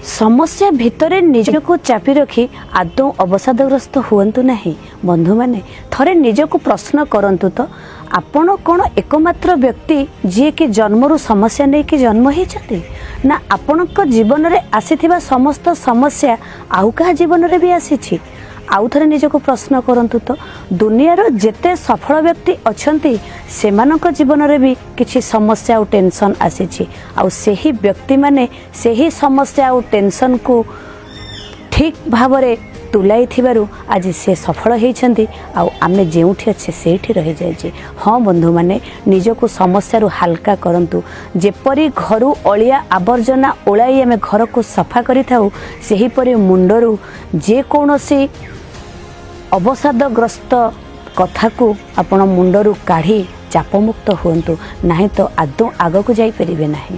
ସମସ୍ୟା ଭିତରେ ନିଜକୁ ଚାପି ରଖି ଆଦୌ ଅବସାଦଗ୍ରସ୍ତ ହୁଅନ୍ତୁ ନାହିଁ। ବନ୍ଧୁମାନେ, ଥରେ ନିଜକୁ ପ୍ରଶ୍ନ କରନ୍ତୁ ତ, ଆପଣ କ'ଣ ଏକମାତ୍ର ବ୍ୟକ୍ତି ଯିଏକି ଜନ୍ମରୁ ସମସ୍ୟା ନେଇକି ଜନ୍ମ ହେଇଛନ୍ତି, ନା ଆପଣଙ୍କ ଜୀବନରେ ଆସିଥିବା ସମସ୍ତ ସମସ୍ୟା ଆଉ କାହା ଜୀବନରେ ବି ଆସିଛି? ଆଉ ଥରେ ନିଜକୁ ପ୍ରଶ୍ନ କରନ୍ତୁ ତ, ଦୁନିଆର ଯେତେ ସଫଳ ବ୍ୟକ୍ତି ଅଛନ୍ତି, ସେମାନଙ୍କ ଜୀବନରେ ବି କିଛି ସମସ୍ୟା ଆଉ ଟେନସନ୍ ଆସିଛି। ଆଉ ସେହି ବ୍ୟକ୍ତିମାନେ ସେହି ସମସ୍ୟା ଆଉ ଟେନସନ୍କୁ ଠିକ୍ ଭାବରେ ତୁଲାଇଥିବାରୁ ଆଜି ସେ ସଫଳ ହେଇଛନ୍ତି, ଆଉ ଆମେ ଯେଉଁଠି ଅଛେ ସେଇଠି ରହିଯାଇଛେ। ହଁ ବନ୍ଧୁମାନେ, ନିଜକୁ ସମସ୍ୟାରୁ ହାଲକା କରନ୍ତୁ। ଯେପରି ଘରୁ ଅଳିଆ ଆବର୍ଜନା ଓଳାଇ ଆମେ ଘରକୁ ସଫା କରିଥାଉ, ସେହିପରି ମୁଣ୍ଡରୁ ଯେକୌଣସି ଅବସାଦଗ୍ରସ୍ତ କଥାକୁ ଆପଣ ମୁଣ୍ଡରୁ କାଢ଼ି ଚାପମୁକ୍ତ ହୁଅନ୍ତୁ, ନାହିଁ ତ ଆଦୌ ଆଗକୁ ଯାଇପାରିବେ ନାହିଁ।